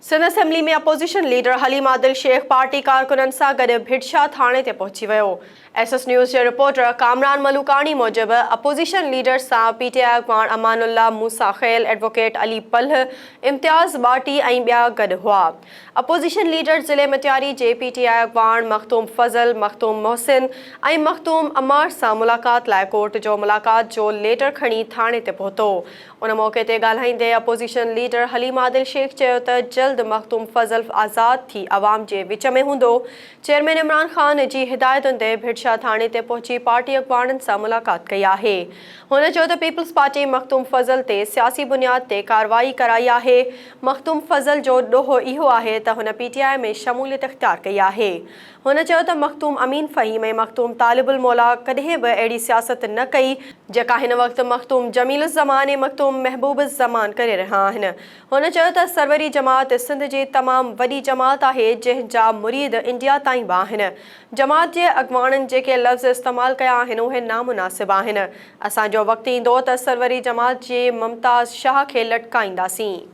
Sindh assembly ۾ opposition leader Haleem Adil Sheikh party ڪارڪنن سان گڏ ڀٽشاهه ٿاڻي تي پهچي ويو. ايس ايس نيوز جي رپورٽر ڪامران ملوڪاڻي موجب اپوزيشن ليڊر سان پي ٽي آء اڳواڻ امان الله موسيٰ خيل، ايڊووڪيٽ علي پلهه، امتياز ٻاٽي ۽ ٻيا گڏ هئا. اپوزيشن ليڊر ضلعي مٽياري جي پي ٽي آء اڳواڻ مخدوم فضل، مخدوم محسن ۽ مخدوم عمار سان ملاقات لاء ڪورٽ جو ملاقات جو ليٽر کڻي ٿاڻي تي پهتو. ان موقعي تي ڳالهائيندي اپوزيشن ليڊر حليم عادل شيخ چيو ته جلد مخدوم فضل آزاد ٿي عوام جي وچ ۾ هوندو، چيئرمين عمران خان جي هدايتن تي ڀٽشاهه ٿاڻي تي پهچي پارٽي اڳواڻن سان ملاقات ڪئي آهي. هن چيو ته پيپلز پارٽي مخدوم فضل تي سياسي بنياد تي ڪارروائي ڪرائي آهي، مخدوم فضل جو ڏوهه اهو آهي ته هن پي ٽي آء ۾ شموليت اختيار ڪئي آهي. هن چيو ته مخدوم امين فهيم ۽ مخدوم طالب الموليٰ ڪڏهن به اهڙي سياست نه ڪئي، جيڪا هن وقت مخدوم جميل الزمان ۽ مخدوم محبوب الزمان ڪري رهيا آهن. هن چيو ته سروري جماعت سنڌ جي تمام وڏي جماعت آهي، جنهن جا مريد انڊيا تائين به آهن. جماعت جي اڳواڻن جيڪي لفظ استعمال ڪيا آهن، اهي نامناسب آهن. اسان جو وقت ايندو ته سروري جماعت جي ممتاز شاهه کي لٽڪائينداسين.